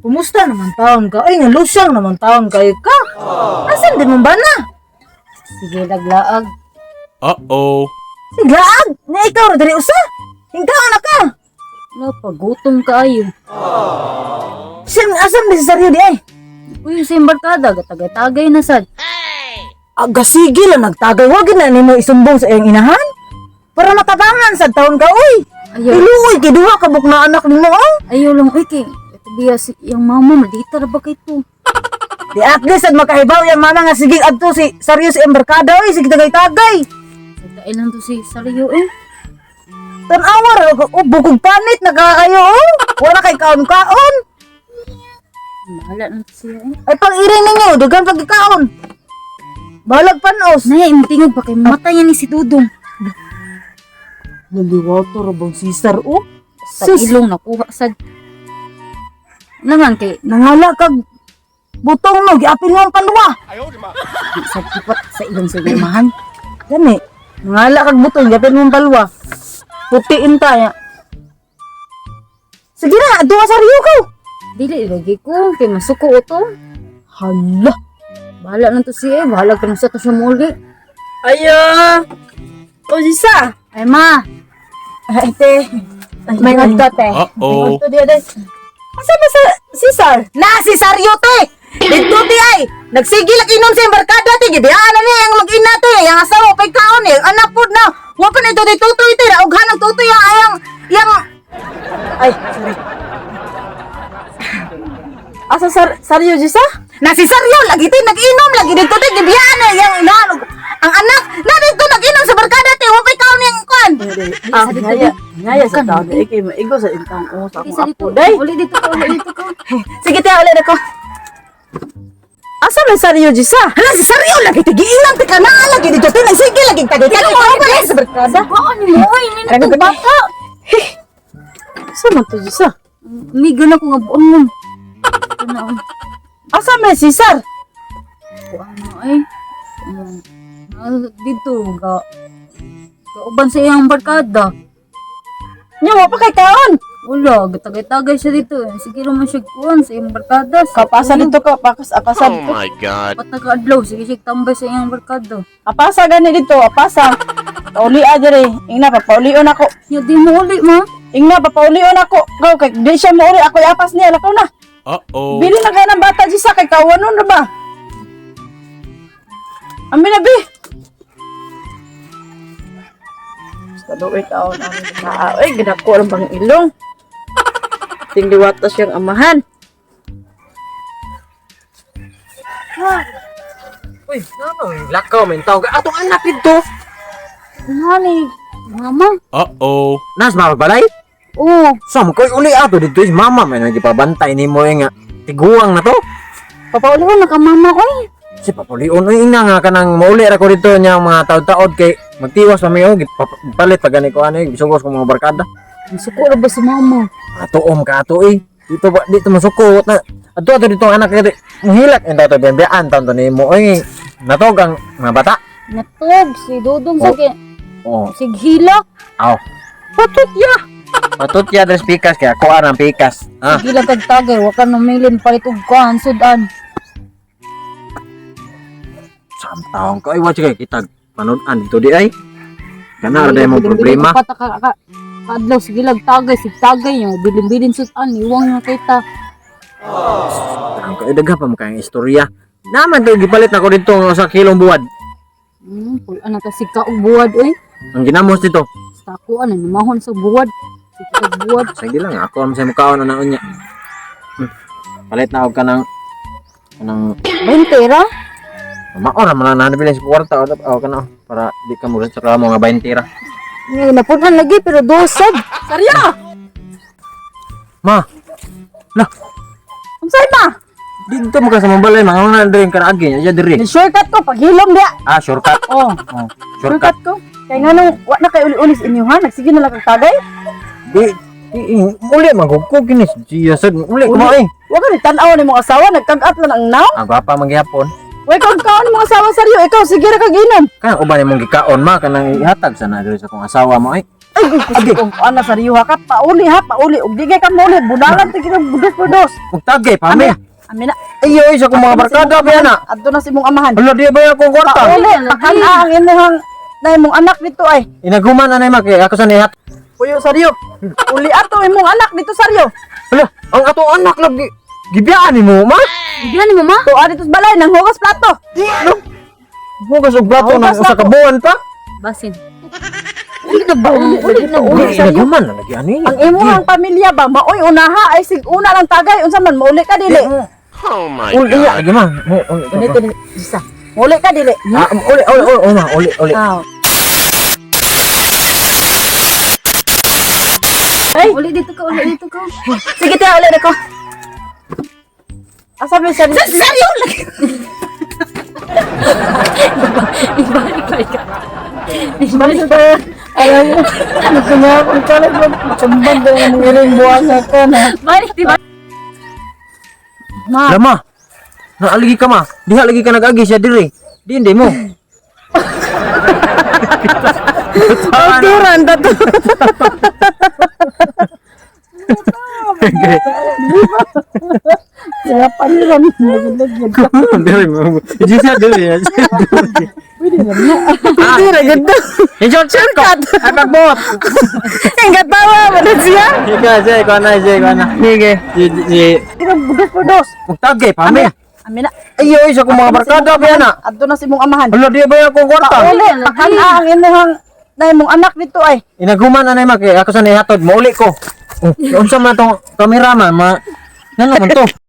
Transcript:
Kumusta naman taon ka? Ay, nalusyang naman taon kayo ka. Asan din mo ba na? Sige, laglaag. Uh-oh. Siglaag! Na ikaw ra diri usa. Hingkaon na ka. Wala, pagutom kaayo. Siyang asam di sa saryo di ay. Uy, sa imbarkada, gatagay-tagay na sad. Aga sige lang nagtagay. Wag na nimo isumbong sa iyang inahan. Para matabangan sa taon ka, uy. Ayaw, Iluoy kay duha ka buk na anak nimo, oh. ayaw lang, uy, kay, ito biya si iyang mama, malita ra ba kay to? Di at least ad makahibaw yang mama nga sige adto si saryo sa iyang barkada, oy, sige tagay-tagay. Sagdain lang to si Saryo, eh. Tan-awa ra ko, oh, bukog panit na kaayo, oh. Wala kay kaon-kaon. Bahala lang to siya, eh. Ay pang-iring ninyo, daghan pagkikaon. Balag panos. Nay, imtingog pa kay matay niya ni si Dudong. Naliwato ra bang sisar, oh. Sa Sus, ilong nakuha sad. Nangan kay nangala kag butong no, giapil mo ang panwa. di sa tipat sa ilong sa imahan. Gani, nangala kag butong, giapil mo ang palwa. Putiin ta ya. Sige na, adto ka sa Rio ko. Dili lagi ko kay masuko to. Hala. Bahala lang to siya, eh. Bahala ka sa to siya muli. Ayo! O, Jisa! Ay ma, Ay, te. May ngadto te. Uh-oh. Ito, diya, des. Asa ba sa Cesar? Na si Saryo te. Dito te ay nagsigil ang inom sa embarkada te gibiyaan na niya ang mag-ina te, yang asawa pay kaon eh, anak pud na. Wa pa na ito te tutoy te, raughan ang tutoy ang ayang yang. Ay, sorry. Asa Saryo, Jisa? Na si Saryo lagi te nag-inom lagi dito te gibiyaan na yang ina ang anak na dito nag-inom sa barkada te, wa pay kaon yang kuan. Ah, ngaya. Ngaya sa taon. Eh, kay maigo sa intang o sa isa akong dito. apo, day. Uli dito ka, uli dito ka. Sige te, ulit ako. Asa ba Saryo, Jisa? Hala si Saryo lagi te giinom te kana lagi dito te nagsigil lagi tagay tagay pa sa barkada. Baan mo oy, nini Ano to ba? bata. Asa man to, Jisa? Migo na ko nga buong mo. Ano oy? Asa man Cesar? Kuan na ay. Ah, dito ga kauban sa iyang barkada. Nya, wa pa kay kaon. Wala, gatagay-tagay siya dito. Eh. Sige naman siya kuan sa iyang barkada. Sa Kapasa tuyo. dito ka, pakas apasa Oh dito. my God. Dapat nakaadlaw, sige siya tambay sa iyang barkada. Apasa gani dito, apasa. Paulia dire. Ingna papaulion ako. Ya, di mo uli, ma. Ingna papaulion ako. Go kay di siya mo uli ako apas niya lakaw na. Uh-oh. Bili na kayo ng bata Jisa kay kawanon na ba? Ami na bi. Basta doon taon ang naa. Ay, ginako ang bang ilong. Tingliwata siyang amahan. Uy, ano, lakaw, men tawag. Atong anak dito. Nani, mama. Uh-oh. Nas mabalay? Oo, Sam koy uli ato dito is mama man nagipabantay nimo eh nga tiguang na to. papaulihan na ka mama ko eh. Si papulion oy ina nga kanang mauli ra ko dito niya ang mga taod-taod kay magtiwas pa mi og palit pa gani ko ano eh, bisugos ko mga barkada. Ang suko na ba si mama? Ato om ka ato eh. Dito ba dito masuko na ato ato dito ang anak kay muhilak ento to bembaan taon to nimo oy natog ang mga bata. Natog, si Dudong Oh. sige. Oh, Sighilak. aw. Patut ya. Patut ya dress pikas kay ako ang pikas. Ah. Sighilak kag tagay, wa ka namilin palit og kuan sudan. Samtaon ko ay wa kay kitag panood-an dito di ay. Kana ra day mo problema. Pata ka ka kaadlaw sige lang tagay, sig tagay yung bilin-bilin sudan, iwang na kita. Ang kay dagha pa mo kayang istorya. Naman to gipalit nako dito nga usa ka kilong buwad. Pul ana ta sig kaog buwad oy. Ang ginamos dito. Sa ako ana namahon sa buwad. Sig kaog buwad. Sige lang ako ang sa mukaon ana unya. Palit na og kanang kanang 20 ra. mao ra man lang nabilin sa kwarta o o kana para di ka mo sa mo nga 20 ra. Nga napunhan lagi pero dosag. Saryo! Ma. Lah, Unsay ma? dito mo ka sa mabalay mga nga diri ka agi nya diri. Ni shortcut ko paghilom dia. Ah, shortcut. Oh, Oh, shortcut. shortcut ko. Kay nganong wa na kay uli-uli sa inyo ha, nagsige na lang kag tagay. Di di uli magugko kini siya sad uli ko eh. Wa ka ni tan-aw ni mong asawa, nagkag-at lang ang naw. Ang gwapa mangyapon. Wa kag kaon mong asawa Saryo, ikaw sige ra kag inom. Kanang uban imong gikaon ma kanang ihatag sana diri sa kong asawa mo ay. Ay, kung ana sa ka, pauli ha, pauli. Ug di kay ka muli, budalan ti kitang budos-budos. Magtagay pa mi. Amin na. Ayo oy sa akong mga barkada ba na. Adto na si imong amahan. Hala, di ba akong kwarta? Pauli, pakana ang imuhang na imong anak dito ay. Inaguman anay ma kay ako sa nihat. Puyo saryo. Uli ato imong anak dito saryo. Hala, ang ato anak lagi gibiyaan nimo ma. Hindi ni mama. Tuwa dito sa balay nang hugas plato. Hugas og plato Hugas ng usa na ka buwan pa. Basin. Uli na ba? Uli na Uli ba? saryo. Inaguman na lagi ani. Ang imuhang pamilya ba maoy unaha ay sig una lang tagay unsa man mauli ka dili. Oh my Uli God. lagi ma. Uli. Ganito ni isa. Mauli ka dili. Ah, uli uli uli uli ma, uli uli. Ah. Uli dito ka, uli dito ka. Sige te, uli ko. Asa mi saryo? Seryo lagi. Ibalik ka ka. Balik pa. Alam mo, nagkanya ako kalit mo. Kumbag na ang iring buwan na ka na. Balik di ba? Ma, Lama. Naaligi ka ma. Diha lagi ka nag-agi siya diri. Di hindi mo. Turan tato. kaya paniran nagulagyan. Diri mo. Di siya diri. Pwede na na. Hindi ra gud. Short shortcut. Ay pagbuot. Ang gatawa mo na siya. Ikaw siya, ikaw na siya, ikaw na. Sige. Si si Kitang budos-budos. magtagay pa mi. Amin na. Ayo oy sa akong mga barkada ba na. Adto na si imong amahan. Hala, di ba akong kwarta? Pauli, pakana ang imuhang na imong anak dito ay. Inaguman anay ma kay ako sa nihatod, mauli ko. Oh, unsa man tong kamera man, ma. Ngano man to?